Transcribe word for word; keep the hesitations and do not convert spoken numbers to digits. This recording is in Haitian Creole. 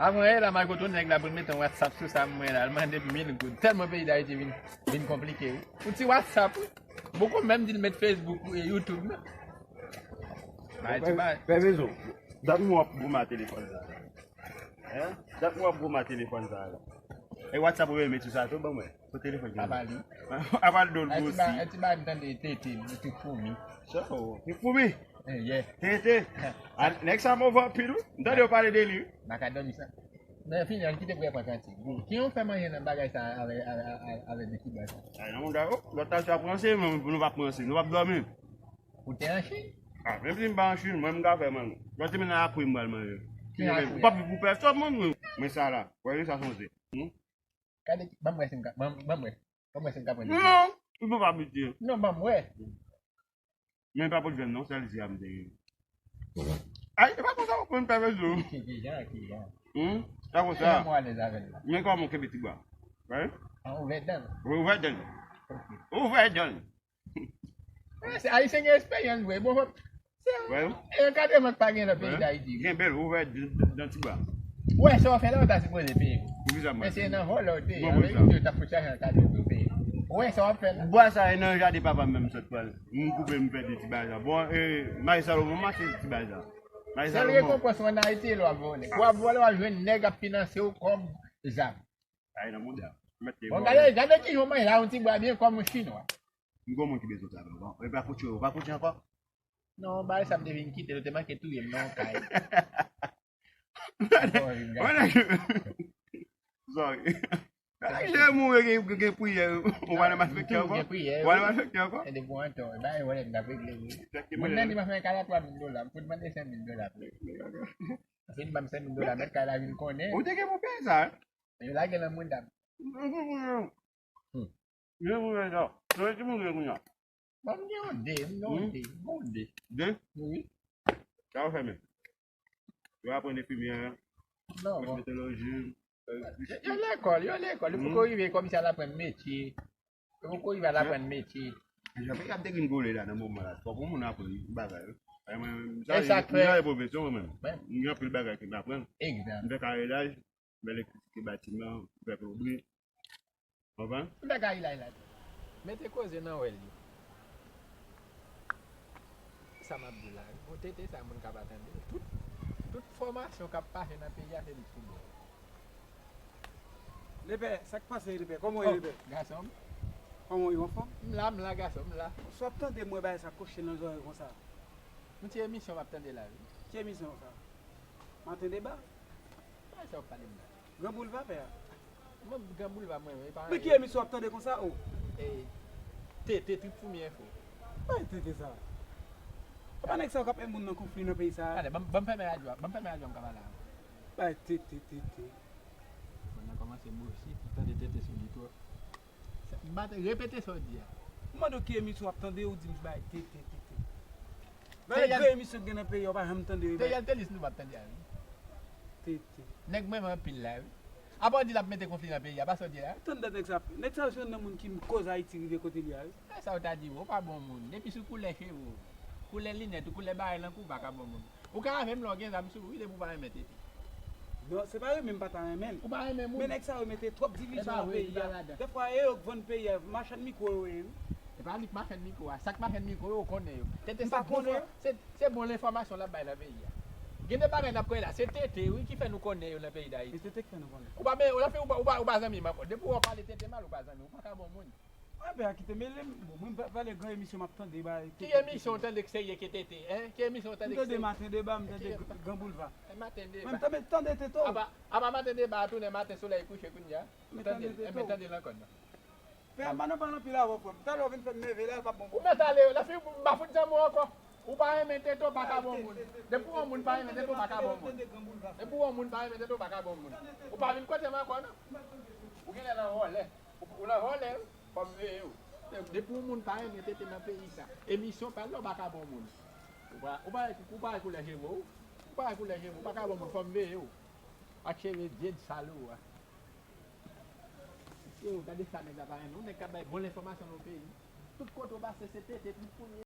Avan yè la, m al kote yon nèg la pou l mete yon WhatsApp sou sa m wè la. L mande m mil goud. Tèlman peyi Dayiti vin, vin konplike, wi. Yon ti WhatsApp, wi. M poko menm di l met Facebook e YouTube, non. Bay ti bay. Pè Bezou, dat mwen w ap goumen ak telefòn sa la. Hein? Dat mwen w ap goumen ak telefòn sa la. E WhatsApp ou met sou sa tou, ban mwen. Sou telefòn ki. Apa li? Apa l do l gwosi? E ti bagay m tande tete, li ti foumi. Ti foumi? Eh, yeah. Tete. Ah, nèg sa move anpil, wi. M tande yo pale de li, wi. M pa ka dòmi sa. Men fini, ann kite pou y ap pran kantik. Ki yon fè manje nan bagay sa avè, avè, avè, avè de Kiba sa? Ay, nan mouda, oh, lòt la, sa pranse, men nou p ap pranse, nou p ap dòmi. Ou te an Chin? Ah, menm si m pa an Chin, mwen, m ka fè manje. Lòt semenn nan, a kwi m pral manje. Ki a kwi? Ou p ap viv pou pèsòn, mwen, mwen. Men sa la, wè, sa sonje. Hmm? Gade, ban m wè si m ka, ban, ban m wè. Ban m wè si m ka pran de. Non, ou pa abitye. Non, ban m wè. Men pa pot vyann non, sèl zi a m te gen. Ay, e pa konsa w konn fè bezwen. Ki, ki jan, ki jan? Hmm? Pa konsa. Ki jan mwen alèz avè l la? Men kòman w kenbe ti bwa? Wi. An ouvè dan. Wi, ouvè dan. Ok. Ouvè dan. Wi, se Ayisyen gen esperyans vre. Bon, se, wi, e ankadreman k pa gen nan peyi Dayiti. Kenbe l, ouvè dan, dan ti bwa. Wè, sa w fè la, w ta sipoze peye. Poukisa m pa peye? Men se nan vòlè w te ye. Bon, avè poukisa? Yo t ap fout chache ankadre pou yo peye. Wè, sa w ap fè la. Bwa sa e nan jaden papa m menm sot pral. M koupe, m fè de ti bagay sa. Bon, e, Marie Salomon, m achte ti bagay sa. Marie Salomon. Sèl rekonpans ou an Ayiti e lè w ap vòlè. Ou ap vòlè, w ap jwenn nèg ap finanse w kòb zam. Ay, nan mouda. Bon, gade, gade ki jan w manje la, yon ti bwa byen kòm yon chinwa. M gon moun ki bezwen travay, bon. E pa koutye, ou pa koutye ankò? Non, bagay sa m te vin kite, yo te manke touye m nan yon kay. Sorry. Lè moun gen, gen, gen priyè, ou pa nan malfektè ankò? Ou pa nan malfektè ankò? E depi w antò, e bagay vòlè m t ap regle, wi. Moun nan di m ap fè kay la twa mil dola, m fout mande senk mil dola pou li. Fin ban m senk mil dola, mèt kay la vin konnen. Ou te gen pou peye sa, wi. Yo lage l nan mouda m. Hmm. Yo pou peye sa. Yo ki moun gen kounye a? Bon, m gen yon de, m gen yon de, m gen yon de. De? Wi. Sa yo fèmen. Yo aprann enfimyè, non, bon, kosmetoloji. Yo, yo lekòl, yo lekòl. Yo poko rive kòmsi al aprann metye. Yo poko rive al aprann metye. Jan peyi ap degringole la nan moman la, fòk yon moun aprann bagay, wi. E mwen, sa e pwofesyon mwen menm. M gen anpil bagay ke m aprann. Egzak. M fè karelaj, m fè elektrisite batiman, m fè plonbri. Konprann? M fè karelaj la tou. Mete koze nan wèl yo. Sa m ap di w la, wi. Bon, tete sa moun ka pa tande. Tout, tout fòmasyon k ap pase nan peyi a, se li k sou bò. Lepè, sa k pase, Lepè? Kòman w ye, Lepè? Gason m. Kòman w ye, anfòm? M la, m la, gason m, m la. Sa w ap tande, m wè bagay sa koche nan zòrèy konsa. Yon ti emisyon m ap tande la, wi. Ki emisyon sa? Maten Deba? Bagay sa w ap pale m la. Gran Boulva, pè a. Mwen, Gran Boulva, mwen, e pa anyen. Men ki emisyon w ap tande konsa, o? E, Tete, Trip Foumi Enfo. Bay Tete sa. Apa nèg sa yo k ap met moun nan konfli nan peyi sa a? Gade, ban m, ban m fèmen radyo a, ban m fèmen radyo a, m ka pale avè w. Bay Tete, Tete. Moun nan kòmanse bouchi, tande Tete sou li twòp. Sa, m pa t-, repete sa w di a. M mande w ki emisyon w ap tande, ou di m bay Tete, Tete. Valè gwo emisyon k gen nan peyi a, ou pa janm tande, wi. Te yal tenis nou p ap tande a, wi. Tete. Nèg mwen anpil la, wi. Apa w di l ap mete konfli nan peyi a, pa sa w di la? Tann dan nèg sa, nèg sa se youn nan moun ki koz Ayiti rive kote l ye a, wi. E sa w ta di, ou pa bon moun. Depi sou koulè cheve w, koulè linèt ou, koulè bagay nan kou, ou pa ka bon moun. Ou ka avè m lè w gen zam sou ou, wi, depi w pa renmen Tete. Non, se pa renmen m pa ta renmen l. Ou pa renmen moun. Men nèg sa yo mete twòp divizyon nan peyi a. Dèfwa, e yo k vann peyi a, machann mikwo yo ye, wi. E pa li k machann mikwo a. Sa k machann mikwo yo, ou konnen yo. Tete se bon, se, se bon lenfòmasyon l ap bay nan peyi a. Gen de bagay n ap kwè la, se Tete, wi, ki fè nou konnen yo nan peyi Dayiti. E Tete k fè nou konnen. Ou pa, men, ou pa, ou pa, ou pa zanmi m ankò. Depi w pale Tete mal, ou pa zanmi m. Ou pa ka bon moun. Anben, a kite mele m. Bon, mwen pa pale gran emisyon m ap tande, ba, ki emisyon w tande k serye ke Tete, en? Ki emisyon w tande k serye? M tande Maten Deba, m tande Gran Boulva. E Maten Deba. Mwen m tande, tande Teto. Apa, apa Maten Deba a tounen Maten Solèy Kouche kounye a? M tande Teto. Enben, tande l ankò, non. Pè a, m pa nan pale anpil avè w, frè m. Talè w vin fè m nève la, l p ap bon pou ou. Ou mèt ale, la fi, m pa fout zanmi w ankò. Ou pa renmen Teto, pa ka bon moun. Depi yon moun pa renmen Teto, pa ka bon moun. Depi yon moun pa renmen Teto, pa ka bon moun. Ou pa vin kote m ankò, non. Ou genlè nan vòlè. Ou, ou nan vòlè, wi. Fò m veye w. Depi yon moun pa renmen Tete nan peyi sa, emisyon pa l la, ou pa ka bon moun. Ou pa, ou pa, ou pa wè koulè cheve w. Ou pa wè koulè cheve w, ou pa ka bon moun, fò m veye w. Ak cheve dyed sal ou a. Yo, gade sa nèg la pa renmen. Yon nèg k ap bay bon lenfòmasyon nan yon peyi. Tout kote w pase, se Tete, Trip Foumi.